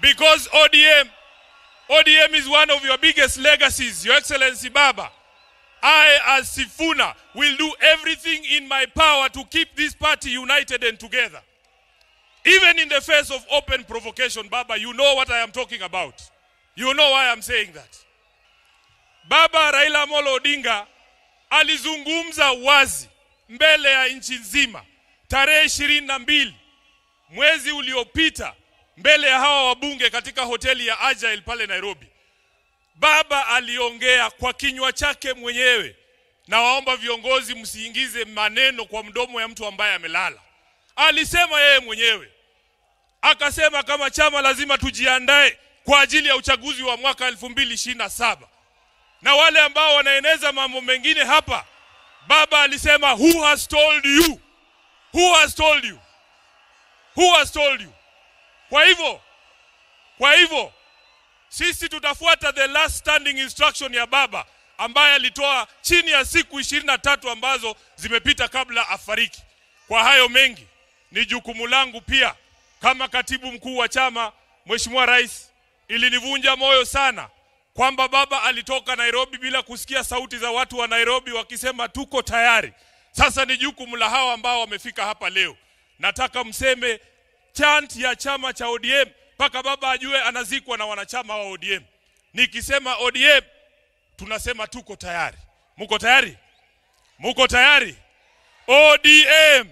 Because ODM is one of your biggest legacies, Your Excellency Baba. I, as Sifuna, will do everything in my power to keep this party united and together. Even in the face of open provocation, Baba, you know what I am talking about. You know why I'm saying that. Baba Raila Amolo Odinga alizungumza wazi mbele ya nchi nzima tarehe 22 mwezi uliopita mbele ya hawa wabunge katika hoteli ya Agile pale Nairobi. Baba aliongea kwa kinywa chake mwenyewe. Na waomba viongozi msiingize maneno kwa mdomo ya mtu ambaye amelala. Alisema yeye mwenyewe. Akasema kama chama lazima tujiandae kwa ajili ya uchaguzi wa mwaka 2027. Na wale ambao wanaeneza mambo mengine hapa, Baba alisema, who has told you? Who has told you? Who has told you? Kwa hivyo sisi tutafuata the last standing instruction ya Baba ambaye alitoa chini ya siku 23 ambazo zimepita kabla afariki. Kwa hayo mengi, ni jukumu langu pia kama katibu mkuu wa chama. Mheshimiwa Rais, ilinivunja moyo sana kwamba Baba alitoka Nairobi bila kusikia sauti za watu wa Nairobi wakisema tuko tayari. Sasa ni jukumu la hawa ambao wamefika hapa leo. Nataka mseme chant ya chama cha ODM mpaka Baba ajue anazikwa na wanachama wa ODM. Nikisema ODM, tunasema tuko tayari. Muko tayari? Muko tayari? ODM!